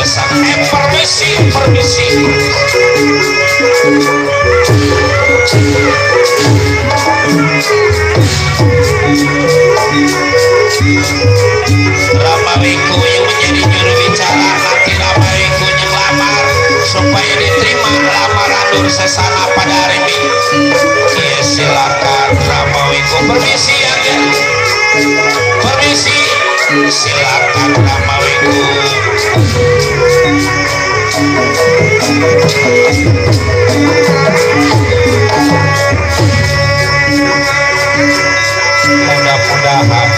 sesana. Permisi, permisi. Ramawiku yang menjadi juru bicara nanti Ramawiku yang lamar supaya diterima lamaran Nur Sesana pada hari ini. Ya silakan Ramawiku, permisi ya kan? Permisi, silakan Ramawiku. Mudah-mudahan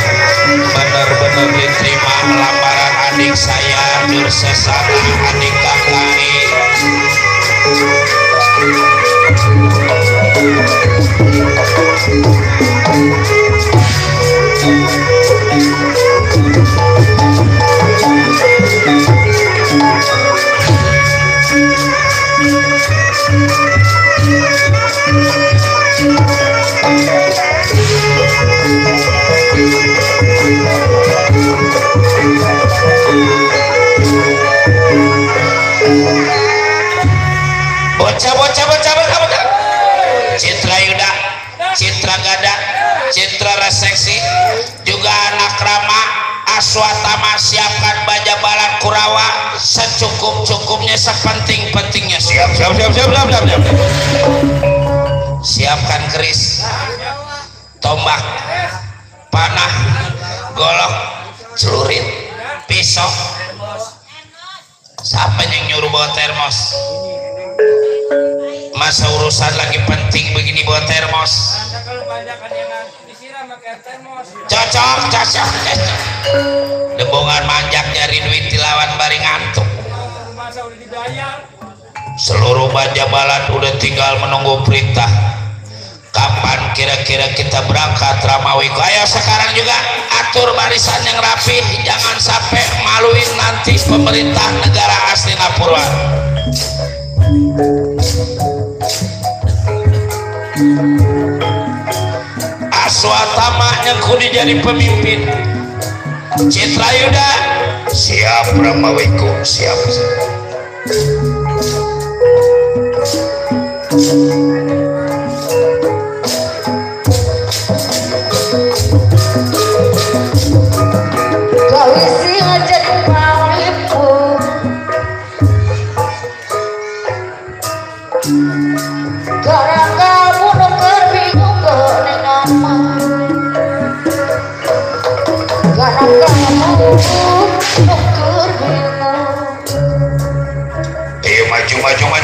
benar-benar diterima lamaran adik saya Nur Sesana, adik kakak. Bocah-bocah Citra Yuda, Citra Gada, Citra Reseksi, juga anak Rama Aswatama, siapkan baja-balan Kurawa secukup-cukupnya, sepenting-pentingnya. Siap. Siapkan keris, tombak, panah, golok, celurit, pisau. Siapa yang nyuruh bawa termos? Masa urusan lagi penting begini bawa termos? Cocok. Dembongan manjak nyari duit dilawan bari ngantuk. Seluruh baja balan udah tinggal menunggu perintah. Kapan kira-kira kita berangkat Ramawiku? Ayo sekarang juga atur barisan yang rapi, jangan sampai maluin nanti pemerintah negara Astinapura. Aswatama yang kudu jadi pemimpin. Citra Yuda siap, Ramawiku siap.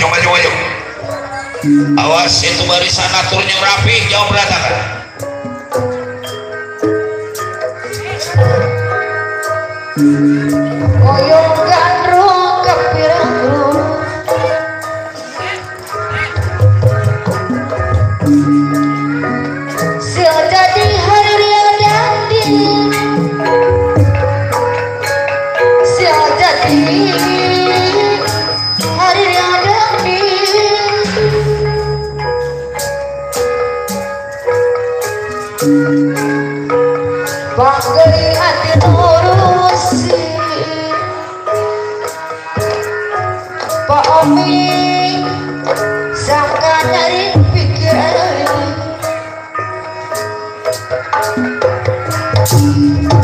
Maju. Awas itu barisan aturnya rapi, jauh berantakan. Oyong gandrung kepirang. Sil jadi hari dia dandi. Sil jadi hari dia dandi. Banggeli hati nurusi Pak Omi sangka nyari pikiran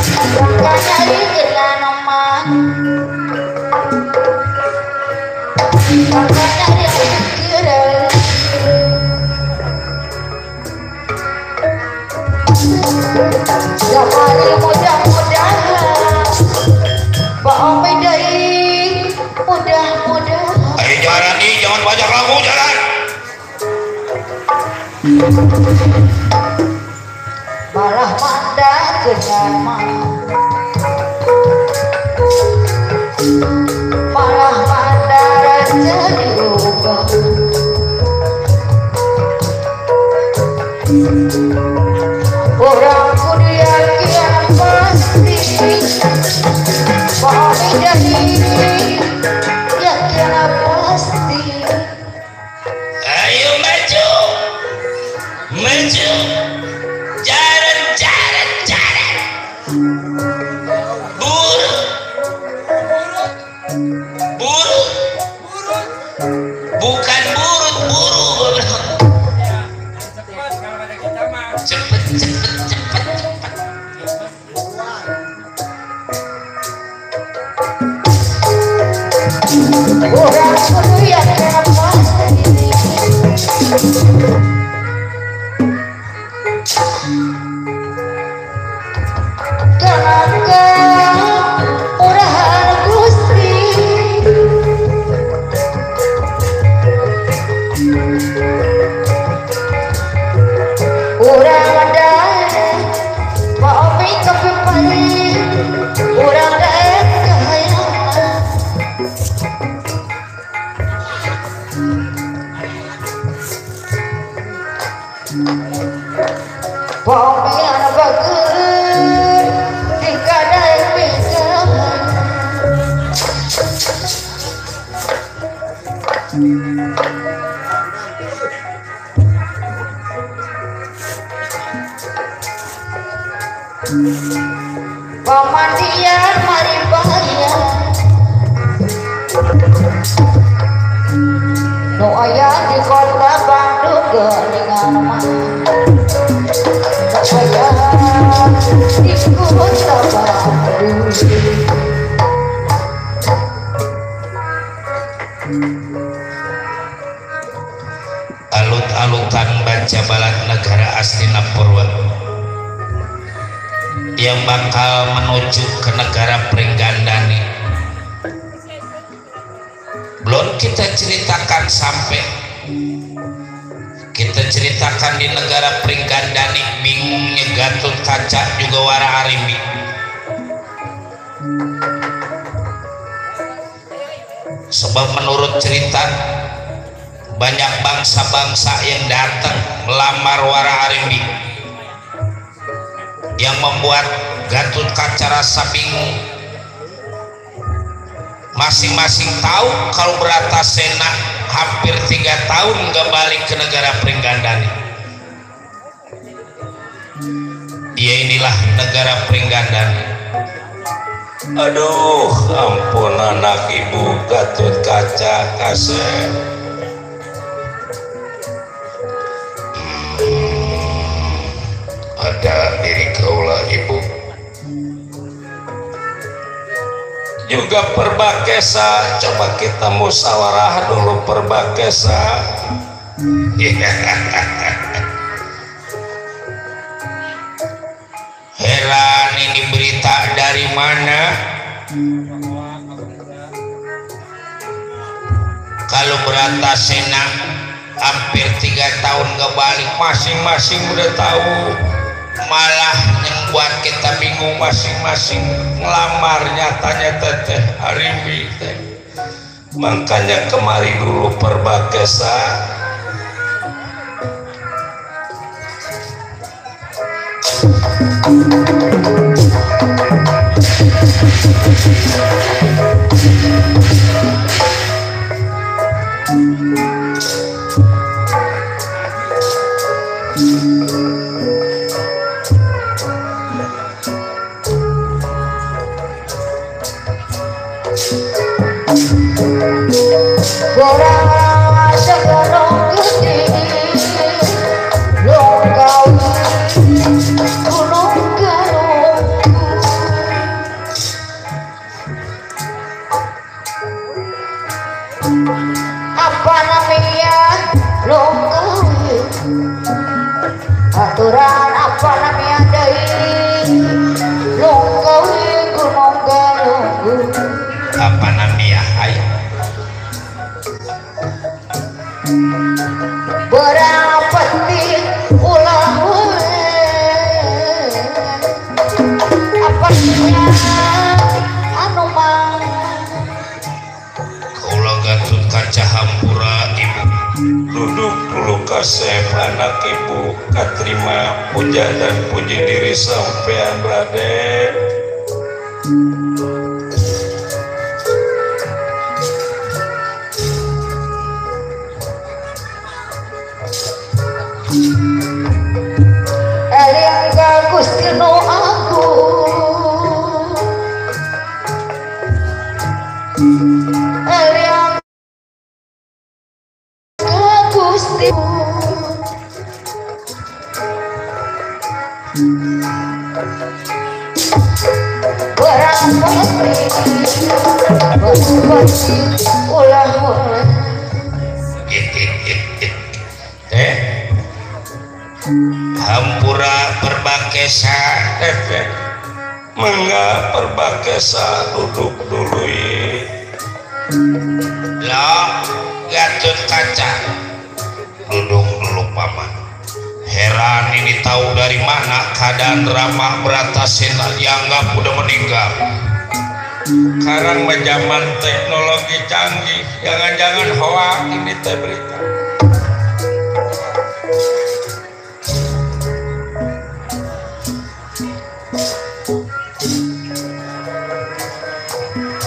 sangka nyari ilanoman sangka nyari pikiran Jamali mudah-mudahan Pak Omi dari mudah-mudahan. Ayo jalan nih, jangan banyak lagu, jalan. Malah manda kenama, malah manda raja diubah. Orang kudia kian pasti Mami jadi ya kian pasti. Ayo maju jalan buru beri urang daek kahayangan pamian bageun dikadaek pijahan pamandian mari bahaya nu aya di kota Bandung geuningan mah nu aya di kota Bandung alut-alutan baca balat negara aslina Purwa yang bakal menuju ke negara Pringgandani. Belum kita ceritakan sampai kita ceritakan di negara Pringgandani bingungnya Gatot Kaca juga Wara Arimbi. Sebab menurut cerita banyak bangsa-bangsa yang datang melamar Wara Arimbi, yang membuat Gatot Kaca rasa bingung. Masing-masing tahu kalau Bratasena hampir 3 tahun nggak balik ke negara Pringgandani. Dia inilah negara Pringgandani. Aduh, ampun anak ibu Gatot Kaca kasep. Ada diri kaulah ibu juga Perbakesa, coba kita musyawarah dulu Perbakesa. Heran, ini berita dari mana? Kalau Bratasena hampir 3 tahun gak balik, masing-masing udah tahu. Malah yang buat kita bingung masing-masing ngelamar nyatanya teteh Arimbi teh. Makanya kemari dulu Perbakesa. orang sekarang gede lokal gunung garung apa namanya lokal aturan apa namanya dari lokal gunung garung apa namanya hai berapa nih ulah apa namanya anu mah kaulah Gatot Kaca hampura ibu duduk dulu kasep anak ibu katerima puja dan puji diri sampean Raden. Eliang Gusti nu agung Eliang Gusti berapa ulah hampura Perbakesa teteh mangga Perbakesa duduk dulu ye lo Gatot Kaca duduk dulu paman. Heran ini tahu dari mana keadaan Rama Bratasena dianggap udah meninggal. Sekarang zaman teknologi canggih, jangan-jangan hoax ini teh berita.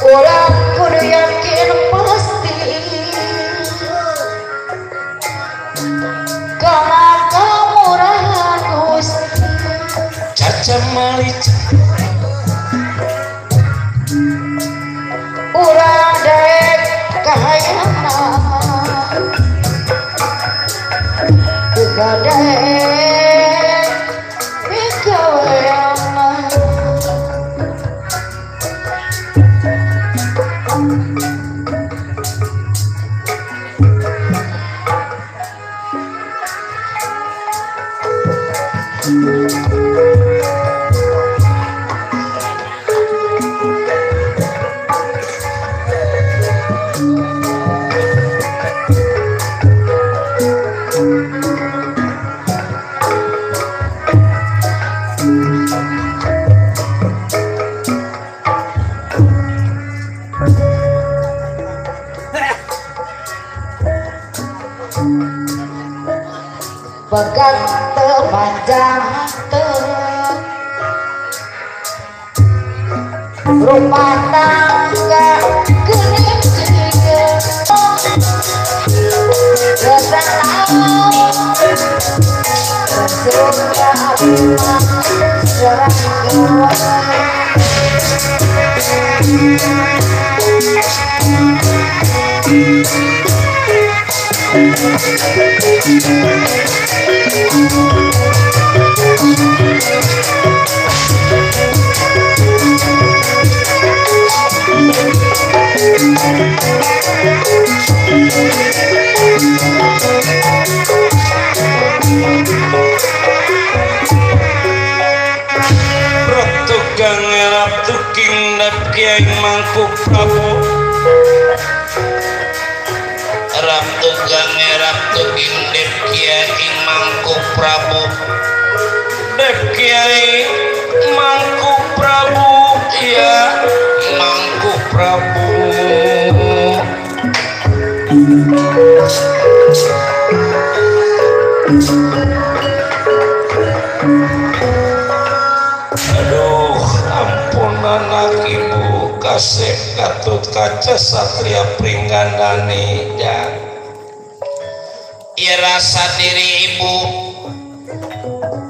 Ulah kudu yakin pasti karena kemurahan Gusti. Caca malica Urang daek kahayana juga daek mikawayana. Pegang temanjang rumah tangga gening tiga kesenangan surga abimah serang tukang ngerap tuking dap kiai mangkuk prabu. Rap tukang ngerap tuking dap kiai mangkuk prabu. Dap kiai mangkuk prabu, ya mangkuk prabu. Aduh, ampun anak ibu kasih Gatut Kaca Satria Pringgandani dan ya rasa diri ibu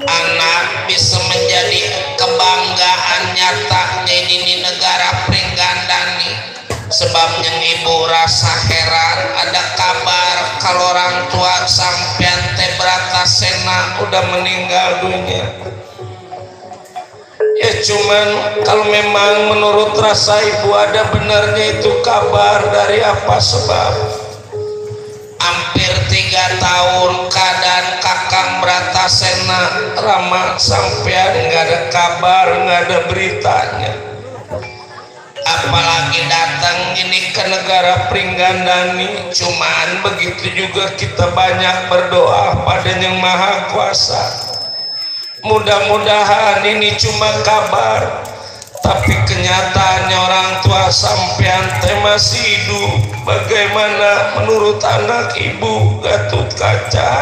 anak bisa menjadi kebanggaan nyatanya di negara Pringgandani. Sebabnya ibu rasa heran ada kabar kalau orang tua sampean teh Bratasena udah meninggal dunia. Ya cuman kalau memang menurut rasa ibu ada benarnya itu kabar dari apa sebab hampir 3 tahun keadaan Kakang Bratasena Rama sampean nggak ada kabar, nggak ada beritanya. Apalagi datang ini ke negara Pringgandani. Cuman begitu juga kita banyak berdoa pada Yang Maha Kuasa. Mudah-mudahan ini cuma kabar, tapi kenyataannya orang tua sampean teh masih hidup. Bagaimana menurut anak ibu Gatut Kaca?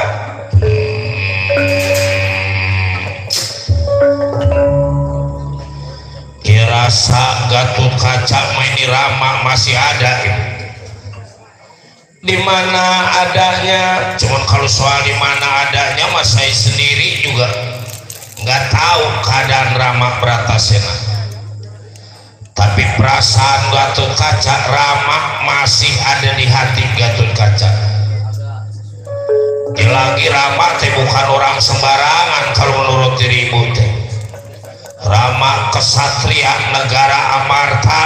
Kirasa Gatut Kaca maini Rama masih ada ya. Di mana adanya, cuman kalau soal di mana adanya mas saya sendiri juga nggak tahu keadaan Rama Bratasena. Tapi perasaan Gatut Kaca Rama masih ada di hati Gatut Kaca. Lagi Rama teh bukan orang sembarangan kalau menurut diri ibu teh. Rama kesatria negara Amarta,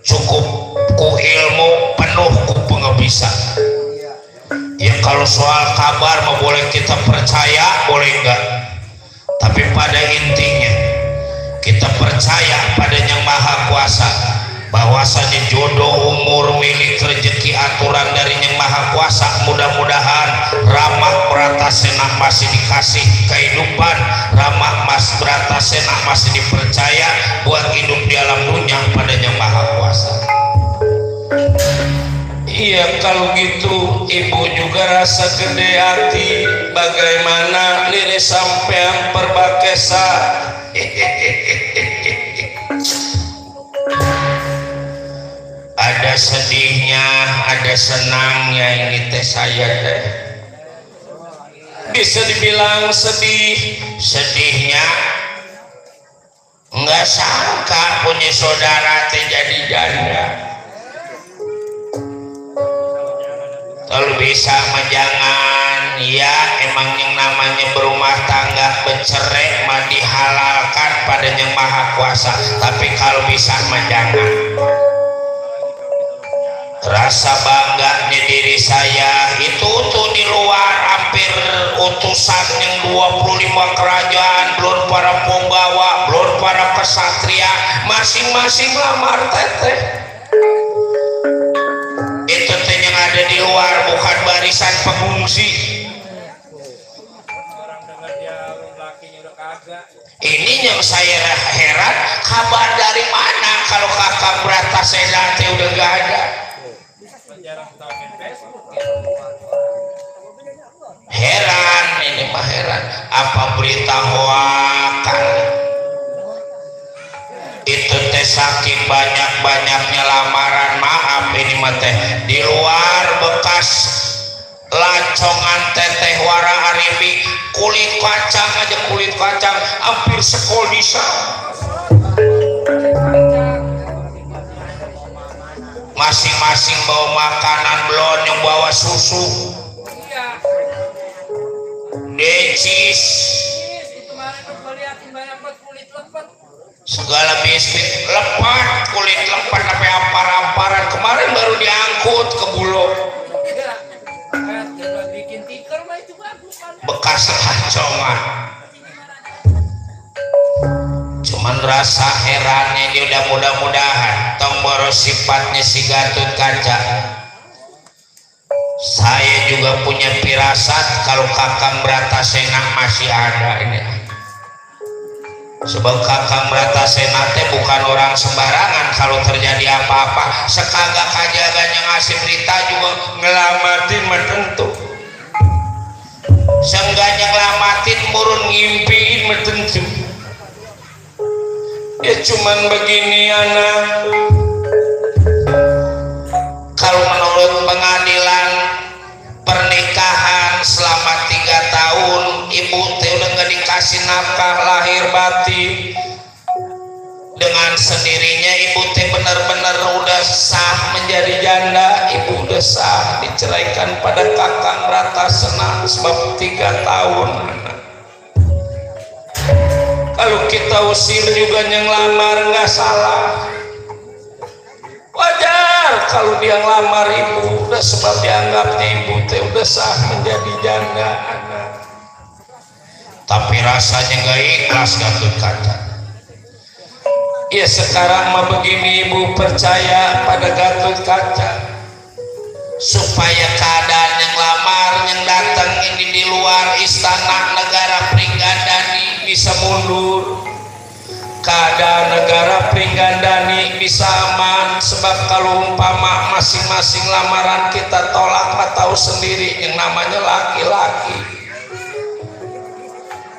cukup ku ilmu, penuh ku pengebisa. Ya kalau soal kabar mau boleh kita percaya, boleh enggak. Tapi pada intinya kita percaya pada Yang Maha Kuasa. bahwasanya jodoh, umur, milik, rezeki, aturan dari Yang Maha Kuasa. Mudah-mudahan Rama Bratasena masih dikasih kehidupan, Rama Mas Bratasena masih dipercaya buat hidup di alam dunia pada Yang Maha Kuasa. Iya, kalau gitu ibu juga rasa gede hati bagaimana lirik sampean perbakesa. Ada sedihnya, ada senangnya ini teh saya teh. Bisa dibilang sedih, sedihnya nggak sangka punya saudara teh jadi janda. Kalau bisa mah jangan, ya emang yang namanya berumah tangga bercerai mah dihalalkan pada Yang Maha Kuasa. Tapi kalau bisa mah jangan. Rasa bangganya diri saya itu tuh di luar hampir utusan yang 25 kerajaan, belum para punggawa, belum para kesatria, masing-masing lamar teteh. Itu teh yang ada di luar bukan barisan pengungsi. Ini yang saya heran, kabar dari mana kalau kakak Bratasena teh udah gak ada. Heran, ini mah heran. Apa berita hoakan? Itu teh saking banyak-banyaknya lamaran, maaf ini mah teh di luar bekas lancongan teteh wara aribi kulit kacang aja, kulit kacang hampir sekolisa. Masing-masing bawa makanan, belum yang bawa susu, decis, segala biskuit lepat, kulit lepat sampai ampar-amparan. Kemarin baru diangkut ke Bulog, bekas lancongan. Cuman rasa herannya dia udah mudah-mudahan tong boros sifatnya si Gatut Kaca. Saya juga punya firasat kalau Kakang Bratasena masih ada ini. Sebab Kakang Bratasena teh bukan orang sembarangan. Kalau terjadi apa-apa sekagak kajagannya ngasih berita juga ngelamatin mententu. Seenggaknya ngelamatin murun ngimpiin mententu. Ya cuman begini anak. Kalau menurut pengadilan pernikahan selama 3 tahun ibu teh udah gak dikasih nafkah lahir batin, dengan sendirinya ibu teh benar-benar udah sah menjadi janda. Ibu udah sah diceraikan pada Kakang Bratasena sebab 3 tahun. Kalau kita usir juga yang lamar nggak salah, wajar kalau dia ngelamar ibu udah sebab dianggapnya ibu teh udah sah menjadi janda. Tapi rasanya nggak ikhlas Gatut Kaca. Ya sekarang mah begini, ibu percaya pada Gatut Kaca supaya keadaan yang lamar yang datang ini di luar istana negara Pringgandani bisa mundur, keadaan negara Pringgandani bisa aman. Sebab kalau umpama masing-masing lamaran kita tolak, mah tahu sendiri yang namanya laki-laki.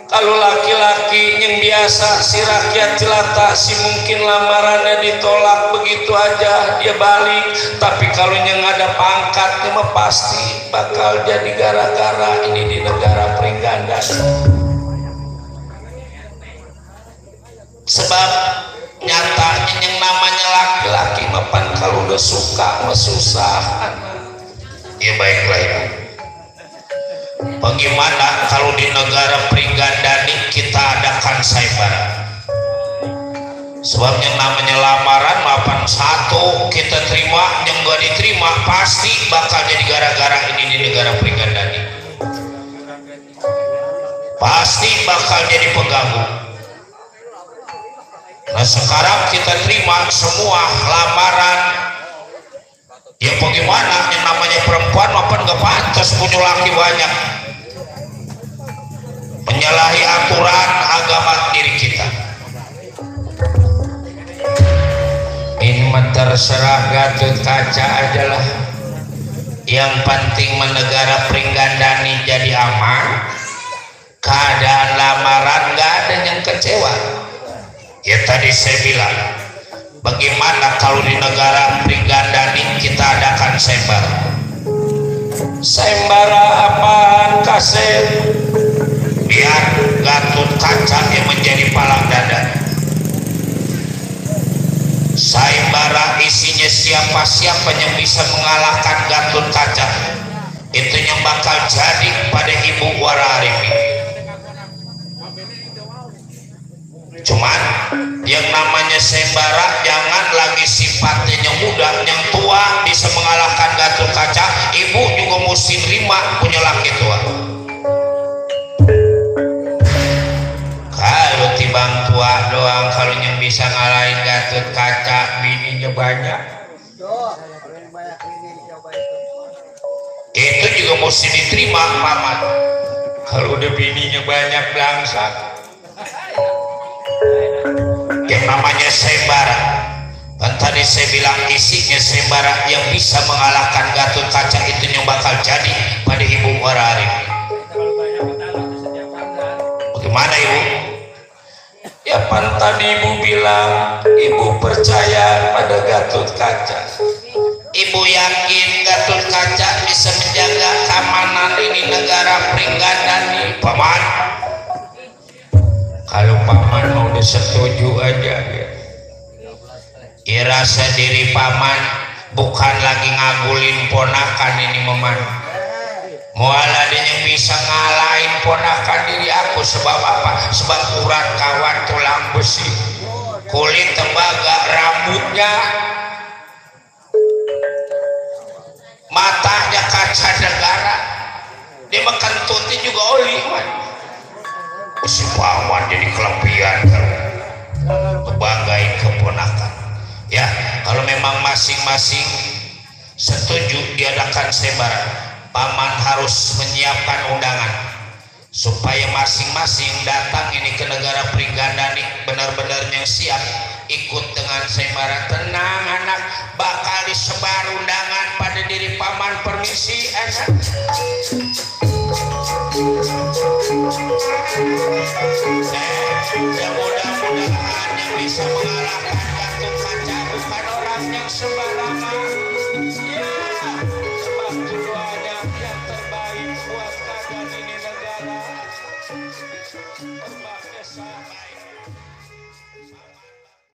Kalau laki-laki yang biasa si rakyat jelata si mungkin lamarannya ditolak begitu aja dia balik. Tapi kalau yang ada pangkatnya mah pasti bakal jadi gara-gara ini di negara Pringgandani. Sebab nyatanya yang namanya laki-laki mapan kalau udah suka mah susah. Ya baiklah ibu. Bagaimana kalau di negara Pringgandani kita adakan sayembara? Sebab yang namanya lamaran mapan satu kita terima, yang gak diterima pasti bakal jadi gara-gara ini di negara Pringgandani. Pasti bakal jadi pengganggu. Nah Nah sekarang kita terima semua lamaran. Ya bagaimana, yang namanya perempuan apa nggak pantas punya laki banyak, menyalahi aturan agama diri kita. Ini terserah Gatot Kaca adalah yang penting menegara Pringgandani jadi aman, keadaan lamaran nggak ada yang kecewa. Ya tadi saya bilang, bagaimana kalau di negara Pringgandani kita adakan sembara? Sembara apaan kaset? Biar Gatot Kaca yang menjadi palang dada. Sayembara isinya siapa-siapa yang bisa mengalahkan Gatot Kaca, itu yang bakal jadi pada Ibu Wararimi. Cuman yang namanya sayembara jangan lagi sifatnya yang muda, yang tua bisa mengalahkan Gatot Kaca. Ibu juga mesti terima punya laki tua. Kalau tibang tua doang, kalau yang bisa ngalahin Gatot Kaca bininya banyak, itu juga mesti diterima paman. Kalau udah bininya banyak belangsak. Yang namanya sembara, kan tadi saya bilang isinya sembara, yang bisa mengalahkan Gatot Kaca itu yang bakal jadi pada Ibu Wararimi. Bagaimana Ibu? Ya pan tadi Ibu bilang Ibu percaya pada Gatot Kaca. Ibu yakin Gatot Kaca bisa menjaga keamanan ini negara Pringgandani, paman. Kalau paman mau disetuju aja ya. Irasa diri paman bukan lagi ngagulin ponakan ini meman. Mual ada yang bisa ngalahin ponakan diri aku. Sebab apa? Sebab urat kawan tulang besi, kulit tembaga, rambutnya, matanya kaca negara, dia makan tuti juga oli man. Si paman jadi kelebihan sebagai keponakan. Ya kalau memang masing-masing setuju diadakan sembara, paman harus menyiapkan undangan supaya masing-masing datang ini ke negara Pringgandani benar-benar yang siap ikut dengan sembara. Tenang anak, bakal disebar undangan pada diri paman. Permisi anak.